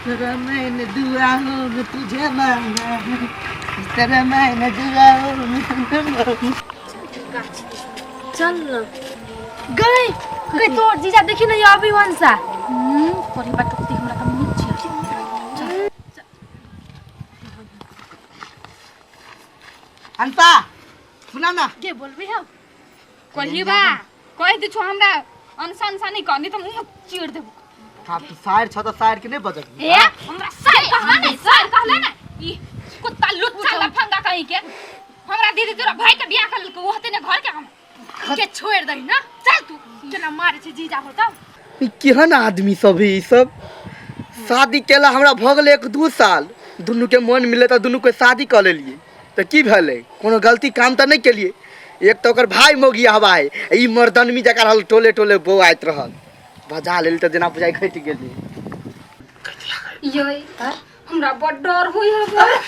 तरह मैंने दुआ हो तुझे मांगा है, इस तरह मैंने दुआ हो तुझे मांगा। चल न गई गई तोर जीजा देखी न ये अभी वंशा तोरी बात हमरा का मुँह छिया। अंता सुना ना के बोलबी हम कही बा कह दे छु हमरा अनसा अनसा नहीं कहनी त मुंह चीर देबो। आप तो सायर छ त सायर के नहीं बजत। ए हमरा सार कहला नहीं, सार कहला ना ई कुत्ता लुच्चा लफंगा कहीं के हमरा दीदी तोरा भाई के बियाह कर लेलको ओहते ने घर के हम के छोड़ दही ना। चल तू केना मारे छै जीजा होता। ई केहन आदमी सब है ई सब। शादी केला हमरा भऽ गेलै 1-2 साल, दुनू के मन मिले तऽ दुनू के शादी कऽ लेलियै तऽ की भेलै? कोनो गलती काम तऽ नहि केलियै। एक तऽ ओकर भाई मौगी हवा है, ई मर्दनमी जकाँ रहल टोले टोले बौआइत रहल, बजा लेली तऽ जेना बुझाइ घटि गेली। ये हमरा बड़ डर होय है।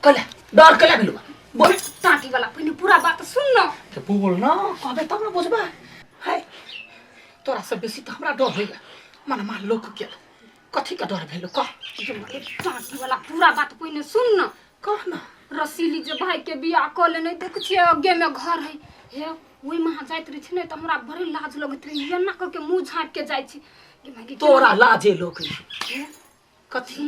कले डर कले भेलु बोल। टाटी वाला पहिने पूरा बात सुन न। ते बोल न कहबे तब न बुझबा। है तोरा से बेसी त हमरा डर होइया, मन मान लोक के कथी के डर भेलो कह। टाटी वाला पूरा बात पहिने सुन न। कह न। रसीली जे भाई के बियाह क लेने देख छियै आगे में घर है, हे ओहि में जाइत रहे छै ने त हमरा बड़ी लाज लगैत रहे, एना क के मुंह झाँप के जाइ छी। तोरा लाजे लोक कथी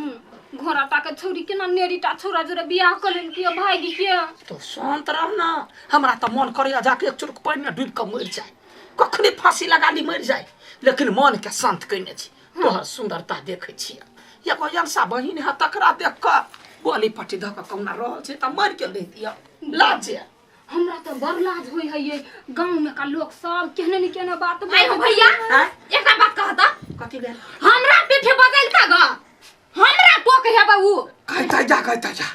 घोड़ा टा के छौरी केना नेरीटा छौरा जोरे बियाह क लेलकै भागी के। तो शांत रह ना, हमरा त मन करैया जाके एक चुरुक पानि में डूबि के मरि जाय, कखनी फांसी लगा ली मरि जाय, लेकिन मन के शांत कयने छी। तोहर सुंदरता देखै छियै, एगो अनसा बहिन है तकरा देख के गोली पट्टी धऽ के कहुना रहल छै त मरि गेल रहितियै लाजे। हमरा त बड़ लाज होय है ये गांव में का लोग सब केहने ने केहने बात आई हो भैया। एकटा बात कहता कथी भेल? हमरा पीठे बदल का ग हमरा टोक है बाबू। कहता जा, कहता जा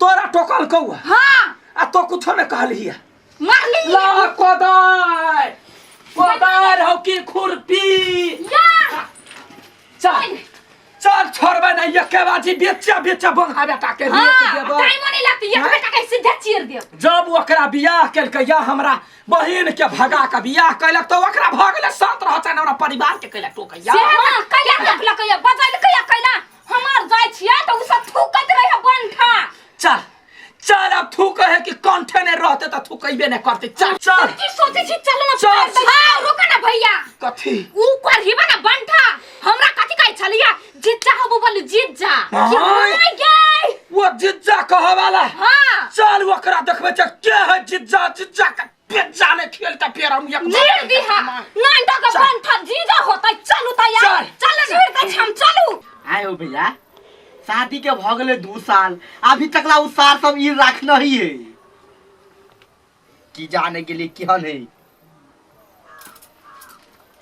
तोरा टोकल कौआ। हां आ तो कुछो ने कहलिए मारली ला कोदार कोदार हो की खुरपी। या चल चल छोड़बे नहीं एके बाजी बेचा बेचा बंधा बेटा के हां, रेत देबै। टाइम नहीं लगती एक बेटा के सीधे चीर देब। जब ओकरा बियाह केलकै या हमरा बहिन के भगा के बियाह कैलक तो ओकरा भऽ गेलै शांत रह चाहे हमरा परिवार के कैलक टोकैया। से ना कैला टोकलकै बजल कैला कैला हमार जाय छियै त उ सब थूकत रहे बंठा। चल चल अब थूक है कि कंठे ने रहते त थूकैबे ने करते। चल चल की सोचे छी चल ना। चल। हां रुक ना भैया। कथी? उ करहिबा ना बंठा हमरा कथी कहै छलिया जीजा हो बोल जीजा। हाँ। गई वो जीजा कहे वाला। हां चल ओकरा देखबै छ के है जीजा, जीजा के पेजा ने खेल त फेर हम एक नीर दिहा नांडा के बंठा जीजा होतै। चलू त यार चल। चल चीर दै छी हम चलू। आय हो भैया शादी के भ गेलै 2 साल, अभी तक ला उ सार सब ई रखना ही है की जाने के लिए केहन है।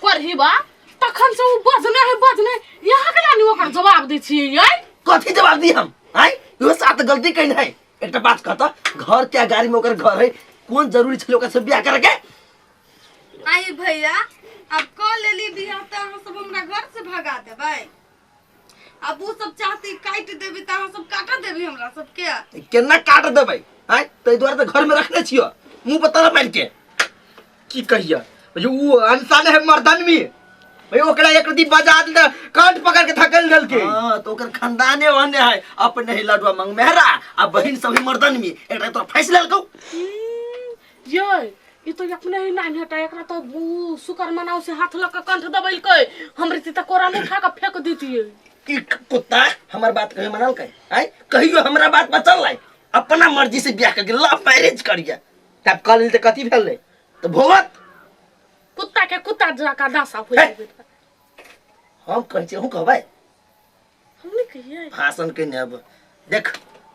करही बा तखन से उ बजने है बजने यहाँ के लानी ओकर जवाब दै छियै यै। कथी जवाब दी हम? आय इहो साथ गलती कइन है। एकटा बात कहता घर के गाड़ी में ओकर घर है, कोन जरूरी छलै ओकरा से बियाह करे के? आई भैया अब क लेली बियाह त अहाँ सब हमरा घर से भगा देबै। अब उ सब चाहती काट देबी त अहाँ सब काट देबी हमरा सबके। केना काट देबै? आय तै दुआरे त घर में रखने छियो मुंह पर ताला मार के। की कहिया भैया उ इंसान है मर्दनमी भैया, ओकरा एक दिन बजा दे कांट पकड़ के धकेल देलके। हां तो ओकर खानदाने ओहने है, अपने ही लडुआ मंग मेहरा आ बहिन सब ही मर्दनमी, एकरा तो फैस लेलकौ। ये ई तो अपने ही नानी हटा एकरा तो उ सुकर मनाउ से हाथ लग के कंठ दबैलकै, हमरे त कोरा में उठा के फेंक देतियै। ई कुत्ता हमर बात कहे मनल कै? आय कहियो हमरा बात पर चल लै, अपना मर्जी से बियाह करके लव मैरिज करिया। तब कल त कथी भेलै? त भोगत कुत्ता के कुत्ता जका दासा हो हे। गेल। हम कहै छी, अहूँ कहबै? हम नहीं कहियै। भाषण के अब देख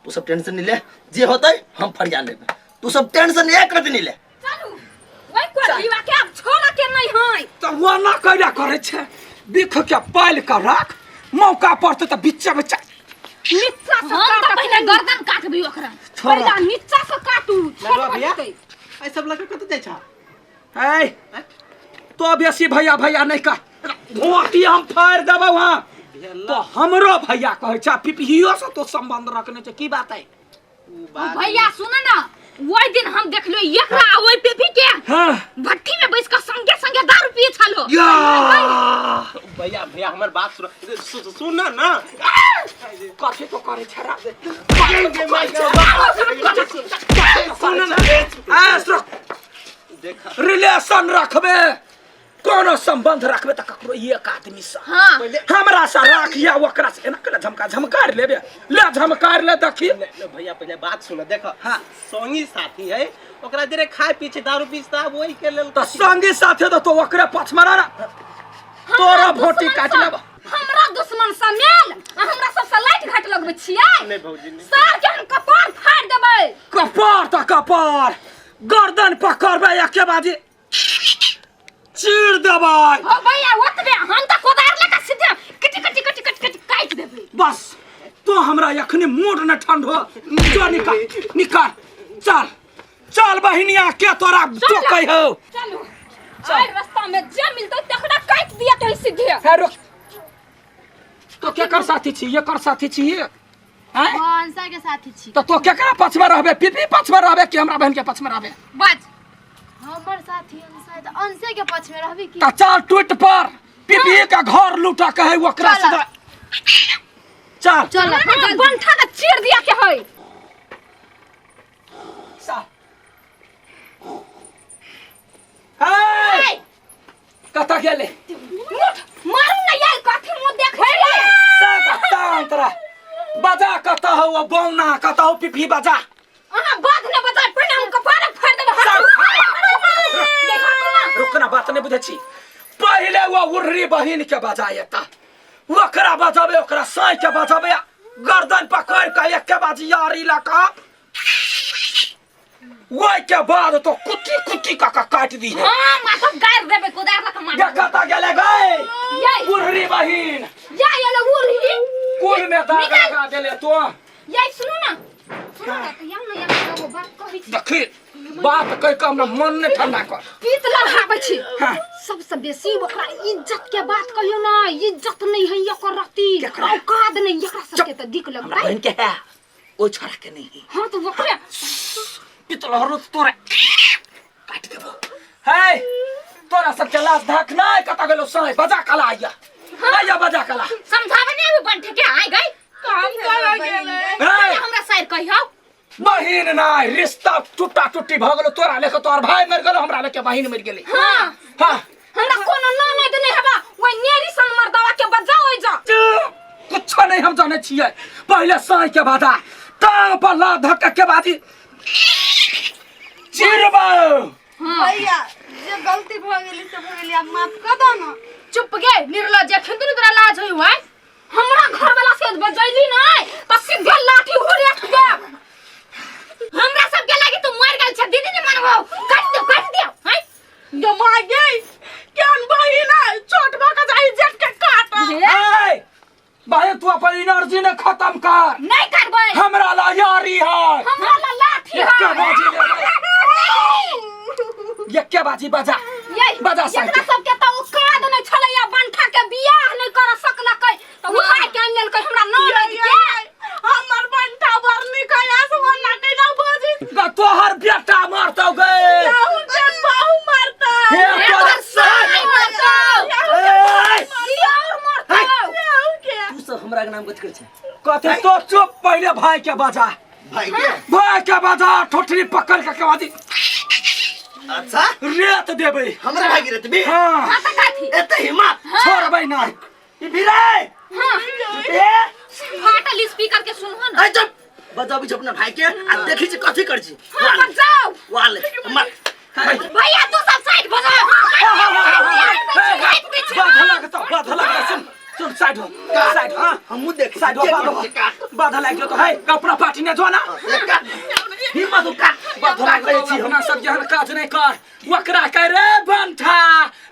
तू सब टेंशन नहीं ले, जे होतै हम फरिया लेबै, तू सब टेंशन एक रति नहीं ले। चलू ओइ कोठीवा के अब छोड़ा के नहीं है। त वो ना कैला करै छै, बिख के पाल के राख, मौका पड़तै त बिच्चा बिच्चा नीचा से हम त पहिले गर्दन काटबी ओकरा। छोड़ा। पहिले नीचा से काटू, छोड़ लड़वा भैया, पड़तै। ऐ सब लड़का कतऽ जाइ छा? है तो बेसी भैया भैया नहीं कह, घोटी हम फाड़ देबौ। हाँ तो हमरो भैया कहै छै पिपहियो से तो संबंध रखने छै, की बात है? भैया सुन ना, ओहि दिन हम देखलियो एकरा आ ओहि पेपी के हाँ। भट्ठी में बैस के संगे संगे दारू पिए छलो। या। भैया भैया हमर बात सुन सुन ना कथी तो करे छरा सुन ना आ सुन देखा रिलेशन रखबे कोनो संबंध रखबे त ककरो एक आदमी से हाँ हमरा से राख या ओकरा से एना केना झमका झमकार लेबे ले झमकार ले देखी ले, ले, भैया पहले बात सुन देखो हाँ। संगी साथी है ओकरा देरे खाए पीछे दारू पीछता वही के लेल त संगी साथे त तो ओकरे पछमरा ना तोरा भोटी काट लेब हमरा दुश्मन से मेल आ हमरा सबसे लाइट घाट लगबै छियै नहीं भौजी नहीं सर के हम कपार फाड़ देबै कपार त कपार गर्दन पकड़बे एके बाजी चीर देबै हो भैया ओतबे हम त कोदार लेके सीधे कटी कटी कटी कटी कटी काटि देबै बस तो हमरा एखने मूड न ठंड हो जो निकाल निकाल चल चल बहिनिया के तोरा टोकै हो चलू आइ रास्ता में जे मिलतै तकरा काटि दिया के सीधे हे रुक तो केकर साथी छी एकर साथी छी आँय? अंसा के साथी छी तो तो केकरा पछमे रहबे पीपी पछमे रहबे कि हमरा बहन के पछमे रहबे बच हमर साथी अंसा त अंसे के पक्ष में रहबी की त चल टूट पर पीपी के घर लूटा के है ओकरा चल। सीधा चल चल हमरा बंठा के चीर दिया के है सा हे कतऽ गेले मुठ मारू ना यार कथी मुंह देखे शांत रह बजा कतऽ हौ बौना कतऽ हौ पिपही बजा अहाँ बात ने बता पहिने हम कपार फाड़ देबै देखा तू ना रुक ना बात नहीं बुझै छी पहिले वो उर्री बहिन के बजाएता ओकरा बजाबे ओकरा साई के बजाबे गर्दन पकड़ के एक के बाजी यारी लका ओहि के बाद तो कुट्टी कुट्टी का का काट दी है हां माथा गार देबै कोदार लक मार देखता गेले गए ये उर्री बहिन या ये ले उर्री कुल में दाग निकाल। लगा देले तो ये सुनू ना सुनू ना तो या ना या एगो बात कहै छी देखी बात कह के हमरा मन नहीं ठंडा कर पीत लड़ाबै छी हाँ। सबसे बेसी ओकरा इज्जत के बात कहियो ना इज्जत नहीं है एकर रहती केकरा? औकात नहीं एकरा सबके त दिक हमरा लगतै बहन के है ओ छोड़ा के नहीं है हाँ तो ओकरे पितलहरो तोरा काट देबो हे तोरा सब के लाज धाक नहीं कत गेलो साई बजा कला आइया आइया बजा कला समझावे नहीं अभी बंठे के आइ गई काम कर गेलै हे हमरा साइड कहियो बहिन नहीं रिश्ता टूटा टूटी भ गेलो तोरा लेके तोहर भाई मर गेलो हमरा लेके बहिन मर गेली हाँ हाँ हमरा कोनो ननद नहीं हबा ओइ नेरी सन मर्दवा के बजाओ ओइ जा कुछो नहीं हम जाने छियै पहिले साई के बाधा टांग पर ला धक्का के बाजी चिरबो भैया जे गलती भऽ गेली से भऽ गेली आब माफ कऽ दऽ ने चुप गे निर्लज एखन तू तोरा लाज होई हुआ हमरा घर वाला से बजैली नहीं त सीधे लाठी हुरेक दे हमरा सब के लागी तू मर गेल छ दीदी ने मानबो काट दे काट दे हैं गो माय गे केहन बहिन है छोट भऽ के जाई जेठ के काट ए भाई तू अपन एनर्जी ने खत्म कर नहीं करबै हमरा ला यारी है हमरा ला लाठी एक्के है बाजी ले एक्के बाजी बजा ये बजा एकरा साइकिल सबके त औकात नहीं छलैया बंठा के बियाह नहीं कर सकलकै त उठा के आनि लेलकै हमरा ननद के हमर बंटा बरनी कया से वन्ना केना बजी गा तोहर बेटा मारतौ गे याहू के बाहु मारता हे तोहर साई मरतौ ए, दियोर मरतौ याहू के तू सब हमरा के नाम कथी करै छै कथी तो चुप पहिले भाई के बजा भाई के भाई के बजा ठोठरी पकड़ के केवादी अच्छा रेत देबै हमरा भाई गिरत बे हाँ हाँ त कथी एते हिम्मत छोड़बै नहीं ई भिड़े हाँ ए फाटल स्पीकर के सुनहो ना ए चुप बजाबी छी अपना भाई के आ देखी छी कथी कर छी हाँ बजाओ वाले मार भैया तू सब साइड बजाओ बाधा लागत बाधा लागत सुन सुन साइड हो साइड हां हमहू देख साइड हो बाधा बाधा लागि तो है कपड़ा पाटी ने जो ना हिम्मत काट बाधा लागल छी हमरा सब जहन काज नहीं कर ओकरा कह रे बंठा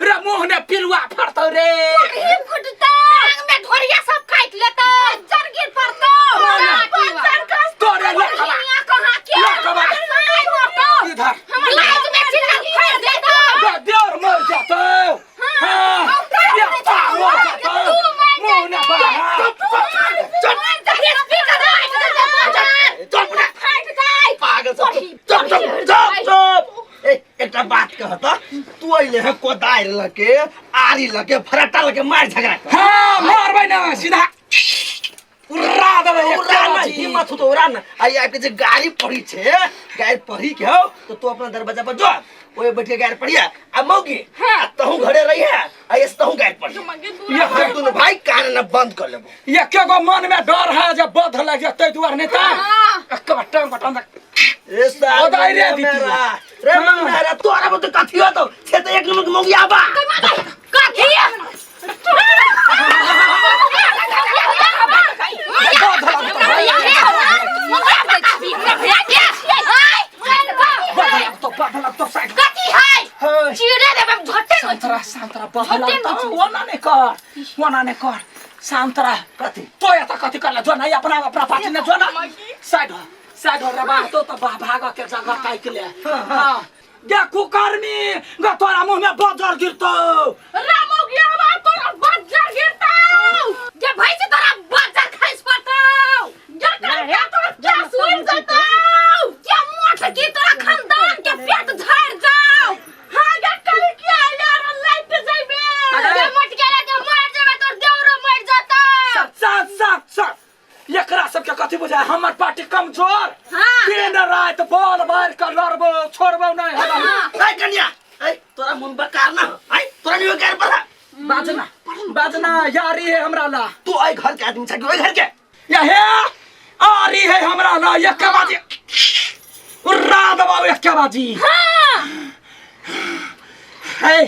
रे मुंह ने पिलुआ फड़तौ रे ही फुटतौ टांग में ढोरिया सब काट लेतौ जर गिर पड़तौ तोरे लखवा कहाँ के लखवा। साई मरतौ इधर हमर लाज में चिल्ला फाड़ देतौ गा देवर मर जातौ हां बेटा मर जातौ मुंह ने बाहर पागल सब चुप चुप चुप चुप ए एकटा बात कहत तू अइले एले है कोदारि लके आरी लके फराटा लके मार झगड़ा कर। हाँ मारबै ना सीधा उड़ा देबै उड़ा ना हिम्मत हो तो उड़ा ना। आई आपके जे गाड़ी पड़ी छे गाड़ी पड़ी के हो तो तू अपना दरवाजा पर जो ओए बैठ के गाड़ी पड़िया आ मौगी आ तहु घरे रही है आ एस तहु गाड़ी पड़ी ये हम दोनों भाई कान ना बंद कर लेबो। एके गो मन में डर है जब बध लग जतै दुआर नहीं त टांग बटन ए साल ओदाई रे दीदी। रे मेरा तोरा बत कथी हो तो छे तो एक नंबर के मौगी आबा कथी बध लगतो बध लगतो साइड कथी है चिड़े देबै झट्टे शांत रह शांत रह बध लगतो ओना नहीं कर ओना नहीं कर शांत रह। कथी तो एता कथी करला जो ना अपना अपना पार्टी ने जो ना साइड हो साइड हो रे बा तो तो बा भाग के जगह काइक ले। हां गे कुकर्मी गे तोरा मुंह में बजर गिरतो रामो गया बा तोरा बज्जर गिरतौ जे भाई से तोरा बज्जर खैस पड़तौ जे कर तोरा क्या सुन जतौ के मोट की तोरा खानदान के पेट झड़ जाओ। हां गे कल के यार लाइट जाइबे जे मोट के रे मर जेबे तोर देवरो मर जतौ। सात सात सात एकरा सबके कथी बुझाय हमर पार्टी कमजोर। हाँ। दिन रात बल मार के लड़बो छोड़बो नहीं हम। ए कन्या ए तोरा मुन बकार ना ए तोरा नहीं गाड़ी पड़ा बाजना बाजना यारी है हमरा ला तू ओए घर के आदमी छ कि ओए घर के या हे आरी है हमरा ला एक बाजी उर्रा दबाओ एक बाजी। हां हे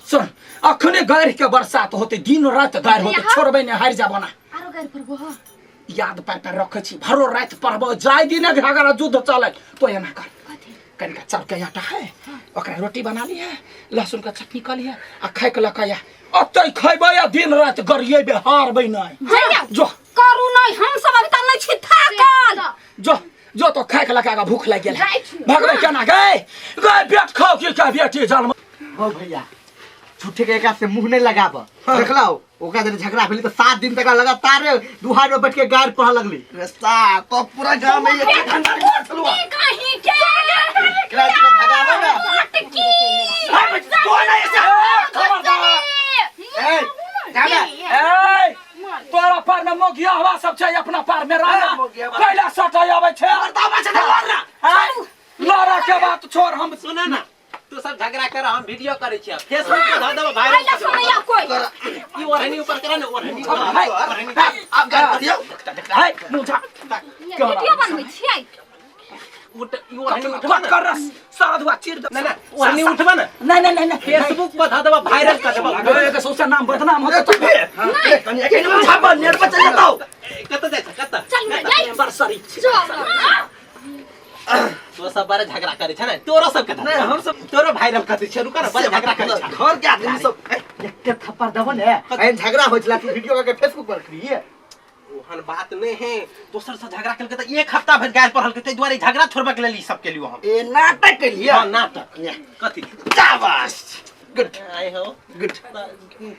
सुन अखने गारि के बरसात होते दिन रात गारि होते छोड़बै नहीं हारि जाबो ना आरो गारि पड़बो हो याद पार पर रखे छी भरो रात पढ़बो जाय दिन झगड़ा युद्ध चले तो एना कर कनिका चाउर के आटा है ओकरा रोटी बना ली है लहसुन के चटनी कर ली है आ खाए के लकया ओतै खैबै आ दिन रात गरिएबै हारबै नहीं जो करू नहीं हम सब अभी तक नहीं छी थाकल जो जो तो खाए के लका भूख लागि गेल जाइ छी। भगबै केना गए गए पेट खाओ की का बेटी जन्म हो भैया झूठे के एकरा से मुंह नहीं लगाब देखलाओ ओकरा जब झगड़ा भेली तो 7 दिन तक लगातार दुहार में बैठ के गाड़ पढ़ लगली। रे सा तो पूरा गांव में एक खानदान के चलुआ की कहीं के एकरा से भगाबो ना मोटकी तो ना ऐसा खबरदार ए जाना ए तोरा पर में मोगिया हवा सब छै अपना पार में रहना मोगिया हवा। कैला सटाई आबै छै तो बचे थे लड़ना आय, लड़ा के बात छोड़ हम सुन ना तू सब झगड़ा कर हम वीडियो करे छियै फेसबुक पर धऽ देबो वायरल पहले कर देबो। सुनैया कोई ई ओढ़नी ऊपर करा ने ओढ़नी हाय, ओढ़नी आप गाड़ी पढ़ियो हाय मुंह झा वीडियो बनबै छियै उठ ई ओढ़नी उठबा कट ना कर रस सारा धुआ चीर दे ना ना ओढ़नी उठबा ना नहीं नहीं नहीं नहीं फेसबुक पर धऽ देबो वायरल कर देबो ए, के सौंसे नाम बदनाम होतै तू भी कन्या के नाम छापा नेट पर चल जाता कतऽ जाइ छै कतऽ चल ना जाई बड़ शरीफ छै। चल तो सब बारे झगड़ा करे छै ने तोरो सब के नहीं, हम सब- तोरो वायरल कर दै छै रुका ना बड़ झगड़ा करे छै घर के आदमी सब एक थप्पड़ देबो ने एहन झगड़ा होइ छला तू वीडियो करके फेसबुक पर रखलिए ओहन बात नहीं है दोसर से झगड़ा केलकै तऽ एक हफ्ता भरि गारि पढ़लकै ताहि दुआरे झगड़ा छोड़बा के लेल ई सब केलियो हम। ए नाटक केलिए हां नाटक कथी शाबाश गुड आइ हो गुड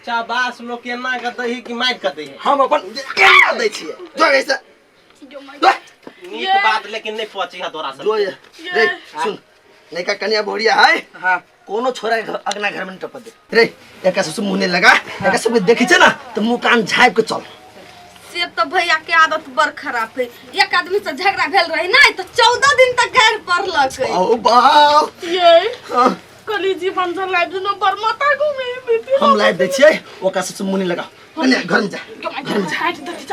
चाबास लोग केना के दही कि मारि के दही हम अपन केना दै छियै जो ऐसा नीक बात लेकिन नहीं पहुंची है तोरा सब जो ये रे सुन नैका कन्या भोरिया है हां कोनो छोरा के अगना घर में नहीं टप दे रे एका सब मुंह नहीं लगा एका सब देखै छै ना तो मुंह कान झाइप के चल। से तो भैया के आदत बड़ खराब है एक आदमी से झगड़ा भेल रहे ना तो 14 दिन तक गारि पड़लक। ओ बाप ये कली जीवन से लाइफ दिन पर माता घूमे हम लाइफ दै छियै ओकरा सब मुंह नहीं लगा कन्या घर में जा घर में काट दे।